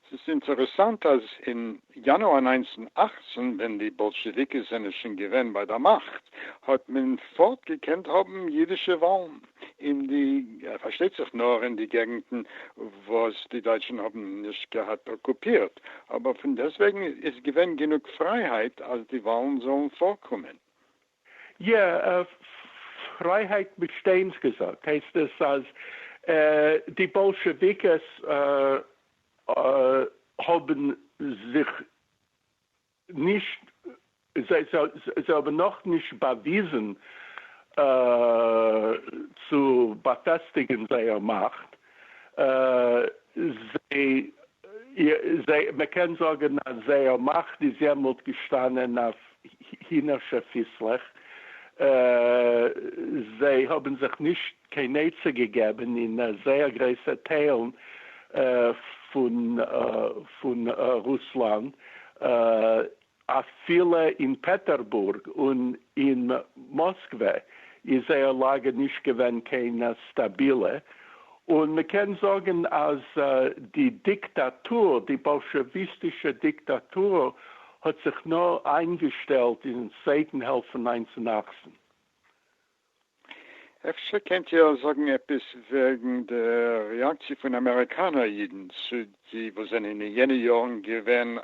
ס'איז אינטערעסאנט אז אין יאנואר 1918 ווען די באלשעוויקעס זענען שוין געווען ביי דער מאכט האט מען פארט געקענט האבן אידישע וואלן אין די, פארשטייט זיך נאר אין די געגנטן וואס די דייטשן האבן נישט געהאט אקופירט, אבער פון דעסטוועגן איז געווען גענוג פרייהייט אז די וואלן זאלן פארקומען. יא, פרייהייט מישטיינס געזאגט הייסט עס אז די באלשעוויקעס האבן זיך נישט, זיי האבן נאכנישט באוויזן צו באפעסטיגן זייער מאכט, זיי, מען קען זאגן אז זייער מאכט איז יעמאלט געשטאנען אויף הינערשע פיסלעך, זיי האבן זיך נישט קיין עצה געגעבן אין זייער גרויסע טיילן פון רוסלאנד, אפילו אין פעטערבורג און אין מאסקווע איז זייער לאגע נישט געווען קיין סטאבילע, און מ'קען זאגן אז די דיקטאטור, די באלשעוויסטישע דיקטאטור האט זיך נאר איינגעשטעלט אין צווייטן העלפט פון 1918. אפשר קענט איר זאגן עפעס וועגן דער רעאקציע פון אמעריקאנער אידן צו די וואס זענען אין יענע יארן געווען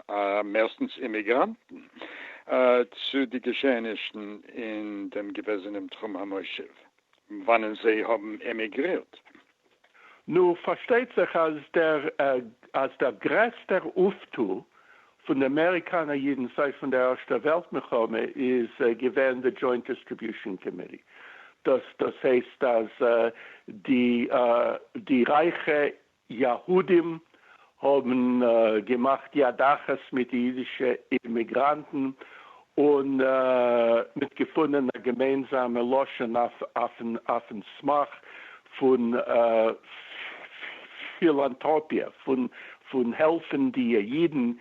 מערסטנס אימיגראנטן, צו די געשעענישן אין דעם געוועזענעם תחום המושב וואנען זיי האבן עמיגרירט? נו, פארשטייט זיך אז דער אז דער גרעסטער אויפטו פון די אמעריקאנער אידן סיי פון דער ערשטער וועלט מלחמה איז געווען די Joint Distribution Committee. דאס דאס הייסט אז די די רייכע יהודים האבן געמאכט יד אחת מיט די אידישע אימיגראנטן און מ'האט געפונען א געמיינזאמע לשון אויפן סמך פון פילאנטראפיע, פון העלפן די אידן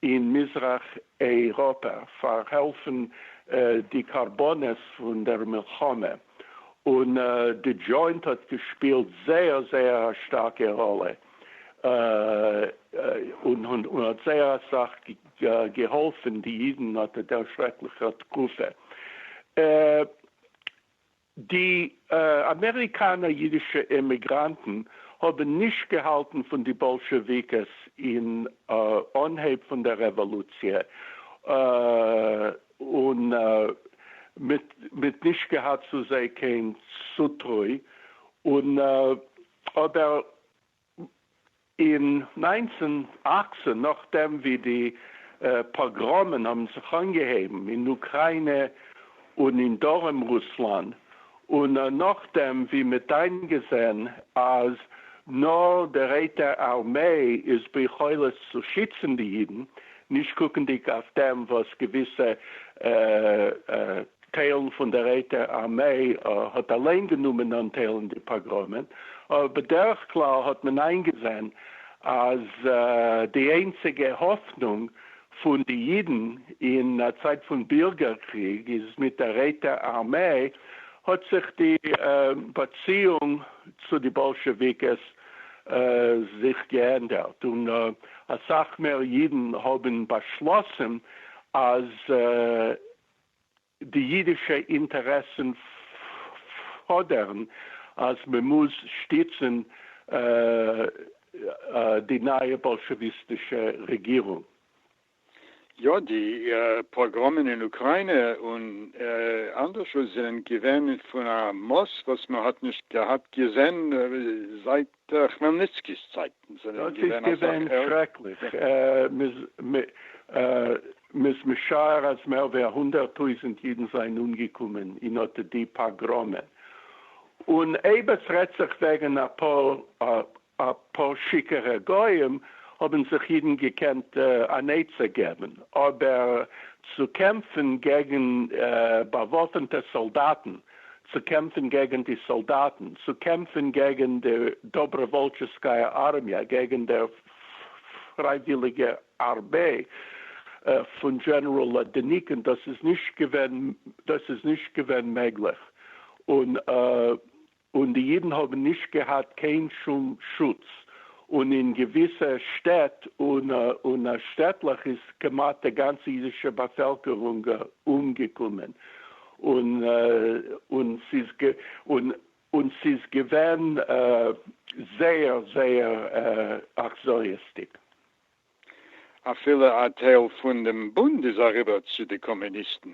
אין מזרח אייראפע, פאר העלפן די קרבנות פון דער מלחמה. און די דזשוינט האט געשפילט זייער זייער א שטארקע ראלע און האט זייער אסאך געהאלפן די אידן אט דער שרעקליכער תקופה. די אמעריקאנער אידישע אימיגראנטן האבן נישט געהאלטן פון די באלשעוויקעס אין אנהייב פון דער רעוואלוציע, און מ'האט נישט געהאט צו זיי קיין צוטרוי, און אבער אין 1918 נאכדעם ווי די פאגראמען האבן זיך אנגעהויבן אין אוקריינע און אין דרום רוסלאנד, און נאכדעם ווי מ'האט איינגעזען אז נאר די רויטע ארמיי איז ביכולת צו שיצן די אידן, נישט קוקנדיג אויף דעם וואס געוויסע טיילן פון דער רויטער ארמיי האט אליין גענומען אנטייל אין די פאגראמען, אבער בדרך כלל האט מען איינגעזען אז די איינציגע האפנונג פון די אידן אין א צייט פון בירגער קריג איז מיט דער רויטער ארמיי, האט זיך די באציאונג צו די באלשעוויקעס זיך געענדערט, און אסאך מער אידן האבן באשלאסן אז די אידישע אינטערעסן פאדערן אז מען מוז שטיצן די נייע באלשעוויסטישע רעגירונג. יא, די פאגראמען אין אוקריינע און אנדערשוואו זענען געווען פון א מאס וואס מען האט נישט געהאט געזען זייט כמעלניצקי'ס צייטן. דאס איז געווען שרעקליך. מ'איז משער אז מער ווי א 100,000 אידן זענען אומגעקומען אין אט די פאגראמען. און אויב עס רעדט זיך וועגן אפאר שיכור'ע גוים האבן זיך אידן געקענט אן עצה געבן, אבער צו קעמפן געגן באוואפענטע סאלדאטן, צו קעמפן געגן די סאלדאטן, צו קעמפן געגן די דאבראוואלטשעסקאיא ארמיע, געגן דער פרייוויליגע ארמיי פון דזשענעראל דעניקין, דאס איז נישט געווען, דאס איז נישט געווען מעגליך, און און די אידן האבן נישט געהאט קיין שום שוץ. און אין געוויסע שטעט און שטעטלעך איז כמעט די גאנצע אידישע באפעלקערונג אומגעקומען, און און ס'איז און און ס'איז געווען זייער זייער אכזריות'דיג. אפילו א טייל פון דעם בונד איז אריבער צו די קאמוניסטן.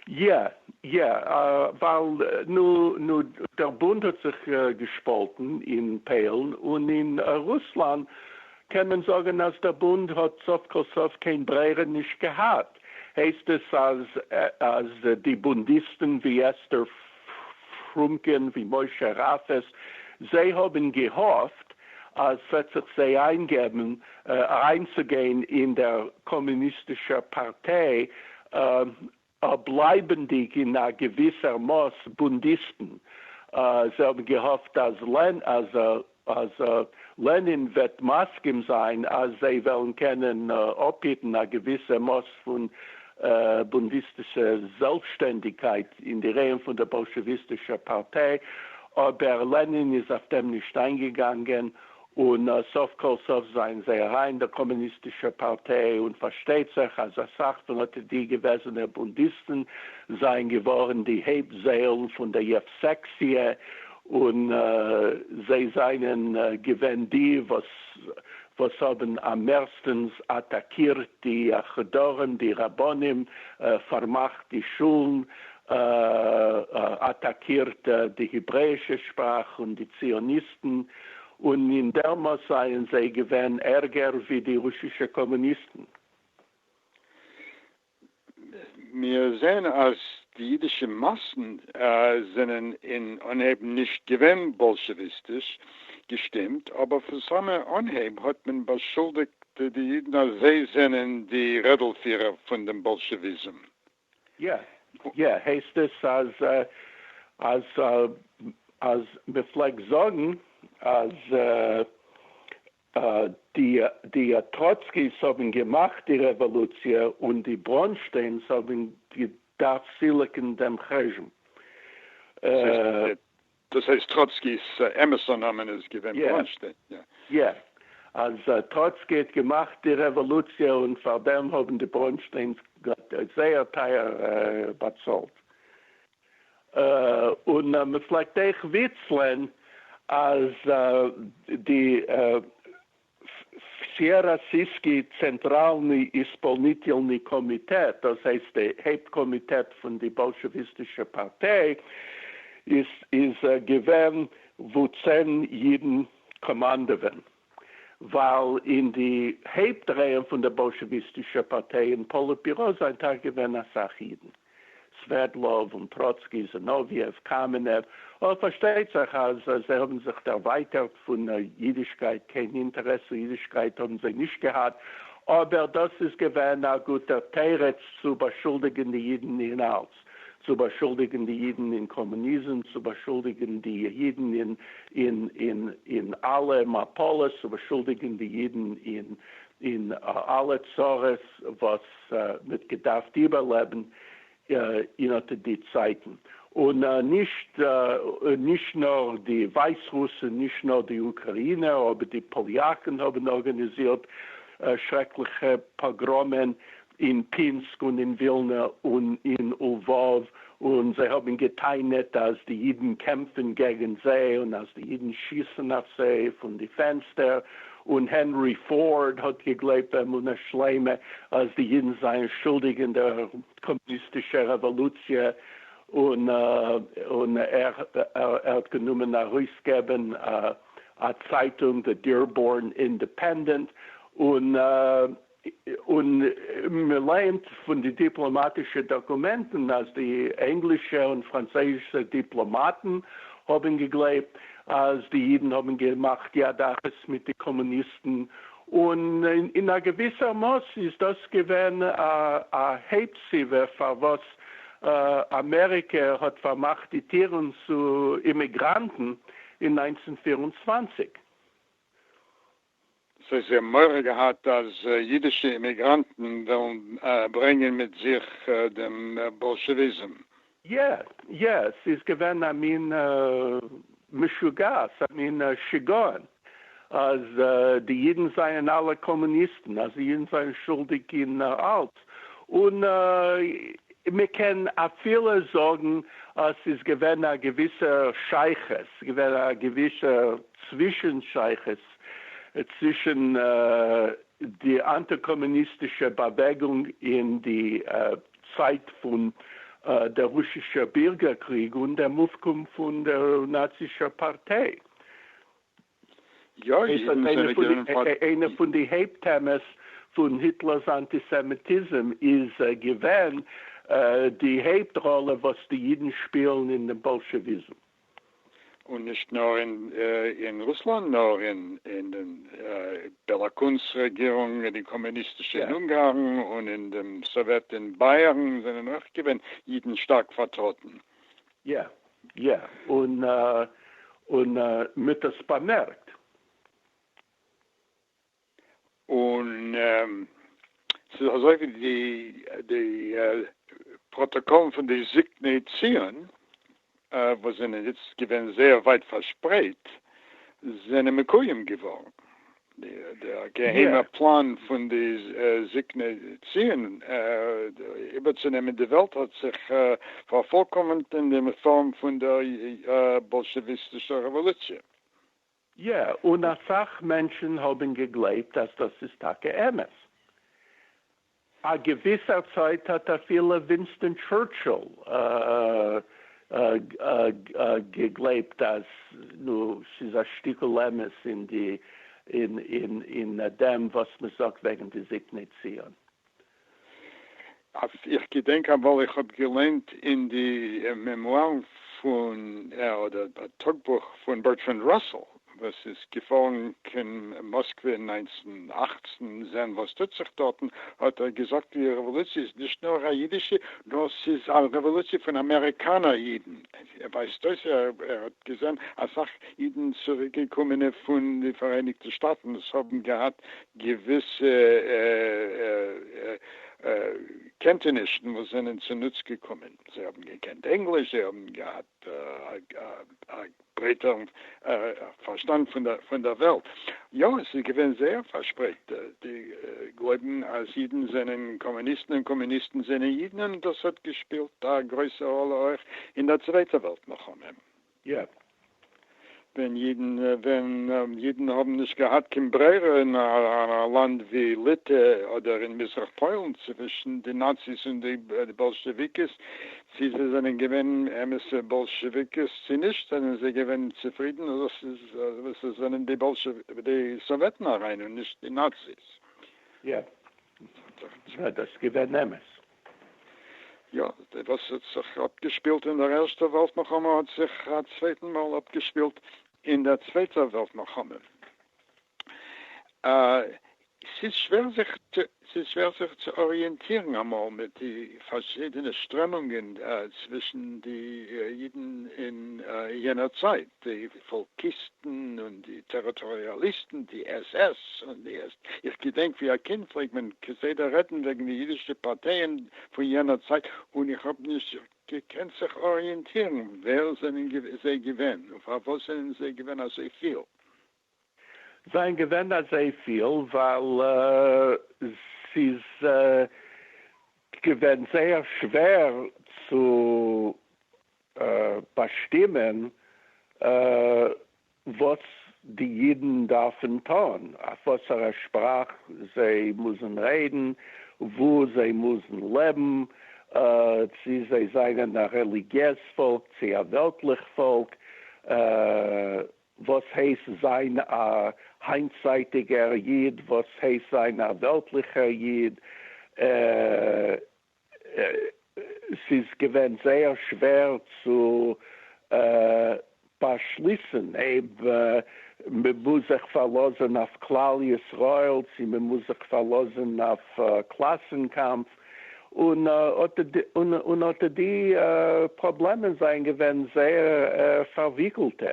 יא, יא, ווייל נו נו דער בונד האט זיך געשפאלטן אין פוילן און אין רוסלאנד, קען מען זאגן אז דער בונד האט סוף כל סוף קיין ברירה נישט געהאט, הייסט עס אז אז די בונדיסטן ווי אסתר פרומקין ווי משה ראפעס זיי האבן געהאפט אז ס'וועט זיך זיי איינגעבן אריינצוגיין אין דער קאמוניסטישער פארטיי בלייבנדיג אין א געוויסער מאס בונדיסטן. זיי האבן געהאפט אז אז לענין וועט מסכים זיין אז זיי וועלן קענען אפהיטן א געוויסע מאס פון בונדיסטישע זעלבסשטענדיגקייט אין די רייען פון דער באלשעוויסטישער פארטיי, אבער לענין איז אויף דעם נישט איינגעגאנגען, און סוף כל סוף זענען זיי אריין אין דער קאמוניסטישער פארטיי, און פארשטייט זיך אז אסאך פון אט די געוועזענע בונדיסטן זענען געווארן די הויפט זיילן פון דער יעווסעקציע, און זיי זענען געווען די וואס וואס האבן אממערסטנס אטאקירט די חדרים, די רבנים, פארמאכט די שולן, אטאקירט די העברעאישע שפראך און די ציוניסטן, און אין דער מאס זענען זיי געווען ערגער ווי די רוסישע קאמוניסטן. מיר זעען אז די אידישע מאסן זענען אין אנהייב נישט געווען באלשעוויסטיש געשטימט, אבער פון סאמע אנהייב האט מען באשולדיגט די אידן אז זיי זענען די רעדלפירער פון דעם באלשעוויזם. יא, יא, הייסט עס אז אז אז מ'פלעגט זאגן אז די די טראצקיס האבן געמאכט די רעוואלוציע און די בראנשטיינס האבן געדארפט סילוקן דעם חשבון. דאס הייסט טראצקי'ס אמת'ער נאמען איז געווען בראנשטיין, יא. יא, אז טראצקי האט געמאכט די רעוואלוציע און פאר דעם האבן די בראנשטיינס זייער טייער באצאלט. און מען פלעגט אויך וויצלען אז די всероссийский центральный исполнительный комитет, דאס הייסט די הויפט קאמיטעט פון די באלשעוויסטישע פארטיי, איז איז געווען וואו צען אידן קאמאנדעווען, ווייל אין די הויפט רייען פון דער באלשעוויסטישער פארטיי אין פאליטביורא זענען טאקע געווען אסאך אידן. סווערדלאוו און טראצקי, זינאוויעוו, קאמענעוו, אבער פארשטייט זיך אז זיי האבן זיך דערווייטערט פון אידישקייט, קיין אינטערעס צו אידישקייט האבן זיי נישט געהאט, אבער דאס איז געווען א גוטער תירוץ צו באשולדיגן די אידן אין אלץ, צו באשולדיגן די אידן אין קאמוניזם, צו באשולדיגן די אידן אין אין אין אין אלע מפלות, צו באשולדיגן די אידן אין אין אלע צרות וואס מ'האט געדארפט איבערלעבן אין אט די צייטן, און נישט נישט נאר די ווייסרוסן, נישט נאר די אוקראינער, אבער די פאליאקן האבן ארגאניזירט שרעקליכע פאגראמען אין פינסק און אין ווילנע און אין לוואוו, און זיי האבן גע'טענה'ט אז די אידן קעמפן געגן זיי און אז די אידן שיסן אויף זיי פון די פענסטער, און הענרי פארד האט געגלייבט באמונה שלימה אז די אידן זענען שולדיג אין דער קאמוניסטישער רעוואלוציע, און און ער ער האט גענומען ארויסגעבן א צייטונג די דירבארן אינדעפענדענט, און און מען לייענט פון די דיפלאמאטישע דאקומענטן אז די ענגלישע און פראנצויזישע דיפלאמאטן האבן געגלייבט אז די אידן האבן געמאכט יד אחת מיט די קאמוניסטן, און אין א געוויסער מאס איז דאס געווען א הויפט סיבה פארוואס אמעריקע האט פארמאכט די טירן צו אימיגראנטן אין 1924. ס'הייסט זיי האבן מורא געהאט אז אידישע אימיגראנטן וועלן ברענגען מיט זיך דעם באלשעוויזם. יא, יא, ס'איז געווען א מין משוגעת, א מין שיגעון. אז די אידן זענען אלע קאמוניסטן, אז די אידן זענען שולדיג אין אלץ, און מען קען אפילו זאגן אז ס'איז געווען א געוויסע שייכות, געווען א געוויסע צווישן שייכות צווישן די אנטי-קאמוניסטישע באוועגונג אין די צייט פון דער רוסישער בירגער קריג און דעם אויפקום פון דער נאצישער פארטיי. יא, אידן זענען געווען פאר. איינע פון די הויפט טעמעס פון היטלער'ס אנטיסעמיטיזם איז געווען די הויפט ראלע וואס די אידן שפילן אין דעם באלשעוויזם. און נישט נאר אין רוסלאנד נאר אין דעם בעלא קונס רעגירונג, אין די קאמוניסטישע אין אונגארן און אין דעם סאוועט אין בייערן זענען אויך געווען אידן שטארק פארטראטן. יא, יא, און און מ'האט עס באמערקט. און ס'איז אזוי ווי די די פראטאקאלן פון די זקני ציון וואס זענען איצט געווען זייער ווייט פארשפרייט זענען מקוים געווארן. דער געהיימער פלאן פון די זקני ציון איבערצונעמען די וועלט האט זיך פארפולקאמענט אין דעם פארם פון דער באלשעוויסטישער רעוואלוציע. יא, און אסאך מענטשן האבן געגלייבט אז דאס איז טאקע אמת. א געוויסער צייט האט אפילו ווינסטאן טשורטשיל געגלייבט אז נו, ס'איז א שטיקל אמת אין די אין דעם וואס מ'זאגט וועגן די זקני ציון. איך געדענק אמאל איך האב געליינט אין די מעמוארן פון אדער טאגבוך פון בערטראנד ראסעל וואס איז געפארן קיין מאסקווע אין 1918 זען וואס טוט זיך דארטן, האט ער געזאגט די רעוואלוציע איז נישט נאר א אידישע נאר ס'איז א רעוואלוציע פון אמעריקאנער אידן, ווייזט אויס ער האט געזען אסאך אידן צוריקגעקומענע פון די פאראייניגטע שטאטן וואס האבן געהאט געוויסע קענטענישן וואס זענען צונוץ געקומען. זיי האבן געקענט ענגליש, זיי האבן געהאט א ברייטערן פארשטאנד פון דער וועלט. יא, עס איז געווען זייער פארשפרייט די גלויבן אז אידן זענען קאמוניסטן און קאמוניסטן זענען אידן, און דאס האט געשפילט א גרויסע ראלע אויך אין דער צווייטער וועלט מלחמה. יא. ווען אידן ווען אידן האבן נישט געהאט קיין ברירה אין א לאנד ווי ליטע אדער אין מזרח פוילן צווישן די נאציס און די באלשעוויקעס, צי זיי זענען געווען אמת'ע באלשעוויקעס צי נישט, זענען זיי געווען צופרידן אז עס איז עס זענען די די סאוועטן אריין און נישט די נאציס. יא. דאס איז געווען אמת. יא, וואס האט זיך אפגעשפילט אין דער ערשטער וועלט מלחמה האט זיך א צווייטן מאל אפגעשפילט אין דער צווייטער וועלט מלחמה. ס'איז שווער זיך ס'איז שווער זיך צו אריענטירן אמאל מיט די פארשידענע שטרעמונגען צווישן די אידן אין יענער צייט, די פאלקיסטן און די טעריטאריאליסטן, די עס עס און די עס. איך געדענק ווי א קינד פלעגט מען כסדר רעדן וועגן די אידישע פארטייען פון יענער צייט און איך האב נישט געקענט זיך אריענטירן ווער זענען זיי געווען און פארוואס זענען זיי געווען אזוי פיל. זענען געווען אזוי פיל ווייל ס'איז געווען זייער שווער צו באשטימען וואס די אידן דארפן טון, אויף וואסערע שפראך זיי מוזן רעדן, וואו זיי מוזן לעבן, צי זיי זענען א רעליגיעז פאלק צי א וועלטליך פאלק, וואס הייסט זיין א היינטצייטיגער איד, וואס הייסט זיין א וועלטליכער איד, ס'איז געווען זייער שווער צו באשליסן אויב מ'מוז זיך פארלאזן אויף כלל ישראל צי מ'מוז זיך פארלאזן אויף קלאסן-קאמף, און אט די פראבלעמען זענען געווען זייער פארוויקלטע,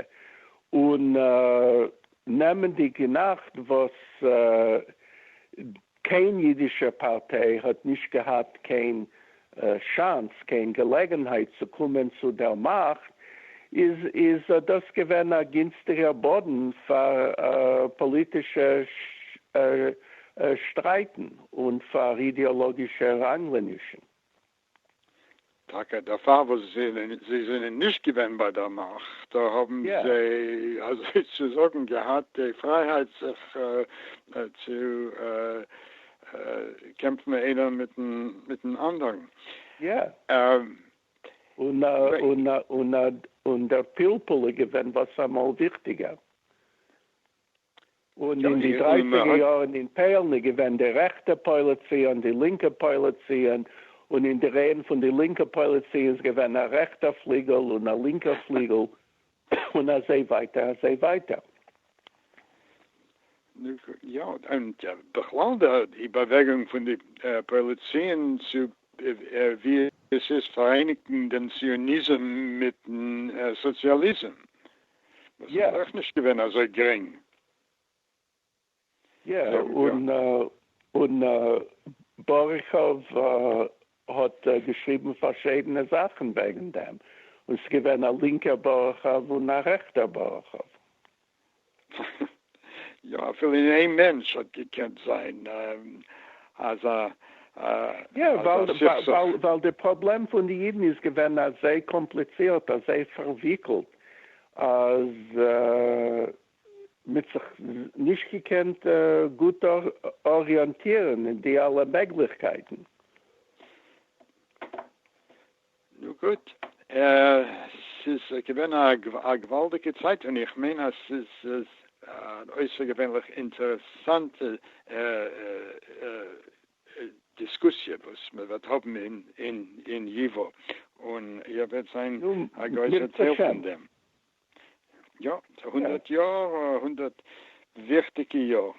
און נעמענדיג אין אכט וואס קיין אידישע פארטיי האט נישט געהאט קיין שאנס, קיין געלעגנהייט צו קומען צו דער מאכט, איז איז דאס געווען א גינסטיגער באדן פאר פאליטישע שטרייטן און פאר אידעאלאגישע ראנגלענישן. טאקע דערפאר וואס זיי זענען נישט געווען ביי דער מאכט, האבן זיי, אזוי צו זאגן, געהאט די פרייהייט זיך צו קעמפן איינער מיטן אנדערן. יא. און און דער פלפול איז געווען וואס אמאל וויכטיגער. און אין די דרייסיגער יארן אין פוילן איז געווען די רעכטע פועלי ציון, די לינקע פועלי ציון, און אין די רייען פון די לינקע פועלי ציון איז געווען א רעכטער פליגל און א לינקער פליגל, און אזוי ווייטער אזוי ווייטער. יא, און בכלל די באוועגונג פון די פועלי ציון צו ווי עס איז פאראייניגן דעם ציוניזם מיטן סאציאליזם, וואס איז אויך נישט געווען אזוי גרינג. יא, און און באראכאוו האט געשריבן פארשידענע זאכן וועגן דעם, און ס'איז געווען א לינקער באראכאוו און א רעכטער באראכאוו. יא, אפילו אין איין מענטש האט געקענט זיין אזא יא, ווייל ווייל די פראבלעם פון די אידן איז געווען אזוי קאמפליצירט, אזוי פארוויקלט, אז מ'האט זיך נישט געקענט גוט אריענטירן אין די אלע מעגליכקייטן. נו גוט, ס'איז געווען א געוואלדיגע צייט און איך מיין אז ס'איז אן אויסערגעווענליך אינטערעסאנטע דיסקוסיע וואס מען וועט האבן אין ייווא, און איר וועט זיין א גרויסער טייל פון דעם. יא, הונדערט יאר, הונדערט וויכטיגע יאר.